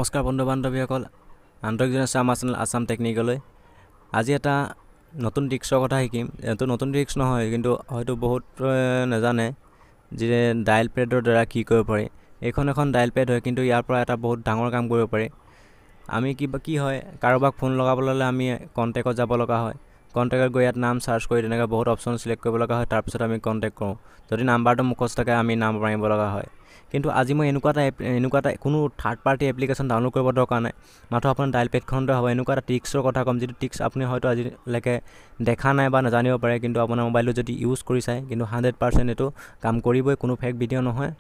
নমস্কাৰ বন্ধু বান্ধৱীসকল, আন্তৰিক জনাইছোঁ আমাৰ চেনেল আছাম টেকনিকেললৈ। আজি এটা নতুন ট্ৰিক্সৰ কথা শিকিম। এইটো নতুন ট্ৰিক্স নহয়, কিন্তু হয়তো বহুত নাজানে যে ডায়েল পেডৰ দ্বাৰা কি কৰিব পাৰি। এইখন এখন ডায়েল পেড হয়, কিন্তু ইয়াৰ পৰা এটা বহুত ডাঙৰ কাম কৰিব পাৰি। আমি কিবা কি হয়, কাৰোবাক ফোন লগাবলৈ হ'লে আমি কণ্টেক্টত যাব লগা হয়। কণ্টেক্টত গৈ ইয়াত নাম চাৰ্চ কৰি তেনেকৈ বহুত অপশ্যন চিলেক্ট কৰিব লগা হয়, তাৰপিছত আমি কণ্টেক্ট কৰোঁ। যদি নাম্বাৰটো মুখস্থ থাকে আমি নাম্বাৰ মাৰিব লগা হয়। কিন্তু আজি মই এনেকুৱা এটা কোনো থাৰ্ড পাৰ্টি এপ্লিকেশ্যন ডাউনলোড কৰিব দৰকাৰ নাই, মাথো আপোনাৰ ডায়েল পেডখনতে হ'ব। এনেকুৱা এটা ট্ৰিক্সৰ কথা ক'ম, যিটো ট্ৰিক্স আপুনি হয়তো আজিলৈকে দেখা নাই বা নাজানিব পাৰে, কিন্তু আপোনাৰ মোবাইলটো যদি ইউজ কৰি চায় কিন্তু 100% এইটো কাম কৰিবই, কোনো ফেক ভিডিঅ' নহয়।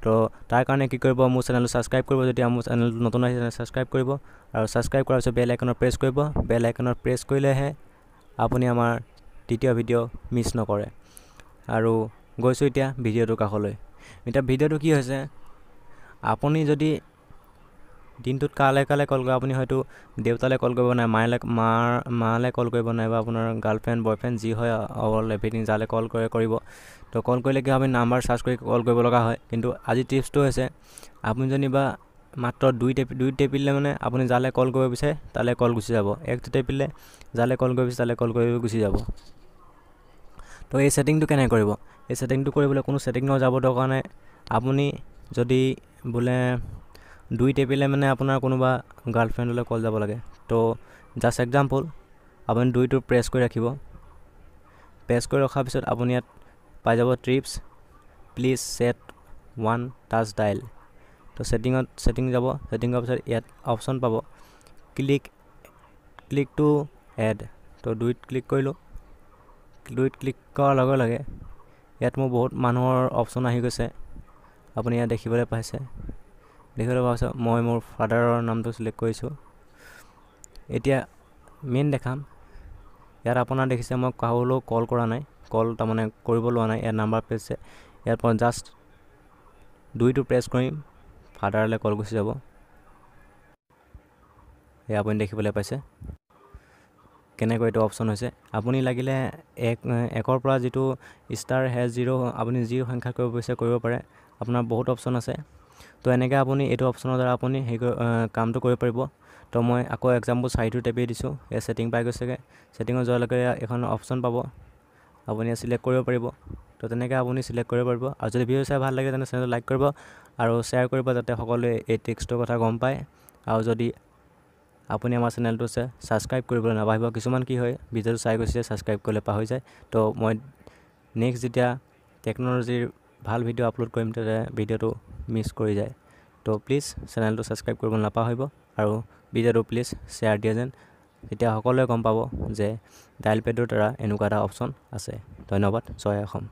তো তাৰ কাৰণে কি কৰিব, মোৰ চেনেলটো ছাবস্ক্ৰাইব কৰিব। যদি মোৰ চেনেলটো নতুন আহিছে, ছাবস্ক্ৰাইব কৰিব আৰু ছাবস্ক্ৰাইব কৰাৰ পিছত বেল আইকনত প্ৰেছ কৰিব। বেল আইকনত প্ৰেছ কৰিলেহে আপুনি আমাৰ দ্বিতীয় ভিডিঅ' মিছ নকৰে। আৰু গৈছোঁ এতিয়া ভিডিঅ'টোৰ কাষলৈ। এতিয়া ভিডিঅ'টো কি হৈছে, আপুনি যদি দিনটোত কালে কালে কল কৰে, আপুনি হয়তো দেউতালৈ কল কৰিব নাই, মায়লৈ মাৰ মালৈ কল কৰিব নাইবা আপোনাৰ গাৰ্লফ্ৰেণ্ড, বয়ফ্ৰেণ্ড যি হয়, অল এভৰিথিং যালৈ কল কৰে কৰিব। তো কল কৰিলে কি হয়, আপুনি নাম্বাৰ চাৰ্চ কৰি কল কৰিব লগা হয়। কিন্তু আজি টিপছটো হৈছে, আপুনি যেনিবা মাত্ৰ দুই টেপিলে মানে আপুনি যালৈ কল কৰিব বিচাৰে তালৈ কল গুচি যাব। এক টেপিলে যালৈ কল কৰিব বিচাৰে তালৈ কল কৰিব গুচি যাব। তো এই ছেটিংটো কেনেকৈ কৰিব? এই ছেটিংটো কৰিবলৈ কোনো ছেটিঙত যাব দৰকাৰ নাই। আপুনি যদি বোলে দুই টেপিলে মানে আপোনাৰ কোনোবা গাৰ্লফ্ৰেণ্ডলৈ কল যাব লাগে, তো জাষ্ট এক্সাম্পল আপুনি দুইটো প্ৰেছ কৰি ৰাখিব। প্ৰেছ কৰি ৰখাৰ পিছত আপুনি ইয়াত পাই যাব "Tips, please set one touch dial"। তো ছেটিং যাব। ছেটিঙৰ পিছত ইয়াত অপশ্যন পাব ক্লিক টু এড। তো দুইত ক্লিক কৰিলোঁ। দুইত ক্লিক কৰাৰ লগে লগে ইয়াত মোৰ বহুত মানুহৰ অপশ্যন আহি গৈছে। আপুনি ইয়াত দেখিবলৈ পাইছে। মই মোৰ ফাদাৰৰ নামটো চিলেক্ট কৰিছোঁ। এতিয়া মেইন দেখাম। ইয়াত আপোনাৰ দেখিছে, মই কাৰোলৈও কল কৰা নাই, কল তাৰমানে কৰিব লোৱা নাই। ইয়াত নাম্বাৰ পেছে ইয়াত মই জাষ্ট দুইটো প্ৰেছ কৰিম, ফাদাৰলৈ কল গুচি যাব। এয়া আপুনি দেখিবলৈ পাইছে কেনেকৈ এইটো অপশ্যন হৈছে। আপুনি লাগিলে এক একৰ পৰা যিটো ষ্টাৰ হেজ জিৰ', আপুনি যি সংখ্যা কৰিব বিচাৰে কৰিব পাৰে। আপোনাৰ বহুত অপশ্যন আছে। তো এনেকৈ আপুনি এইটো অপশ্যনৰ দ্বাৰা আপুনি হেৰি কামটো কৰিব পাৰিব। তো মই আকৌ এক্সাম্পল চাৰিটো টেপি দিছোঁ, এই ছেটিং পাই গৈছেগৈ। ছেটিঙত যোৱাৰ লগে লগে এখন অপশ্যন পাব, আপুনি চিলেক্ট কৰিব পাৰিব। তো তেনেকৈ আপুনি চিলেক্ট কৰিব পাৰিব। আৰু যদি ভিডিঅ' চাই ভাল লাগে, তেনে চেনেলটো লাইক কৰিব আৰু শ্বেয়াৰ কৰিব, যাতে সকলোৱে এই ট্ৰিক্সটোৰ কথা গম পায়। আৰু যদি আপুনি আমাৰ চেনেলটো আছে, ছাবস্ক্ৰাইব কৰিবলৈ নাপাহৰিব। কিছুমান কি হয়, ভিডিঅ'টো চাই গৈছে, ছাবস্ক্ৰাইব কৰিবলৈ পাহৰি যায়। তো মই নেক্সট যেতিয়া টেকন'লজিৰ ভাল ভিডিঅ' আপলোড কৰিম, তেতিয়া ভিডিঅ'টো মিছ কৰি যায়। তো প্লিজ চেনেলটো ছাবস্ক্ৰাইব কৰিব নাপাহৰিব আৰু ভিডিঅ'টো প্লিজ শ্বেয়াৰ দিয়ে যেন, তেতিয়া সকলোৱে গম পাব যে ডায়েল পেডৰ দ্বাৰা এনেকুৱা এটা অপশ্যন আছে। ধন্যবাদ। জয় অসম।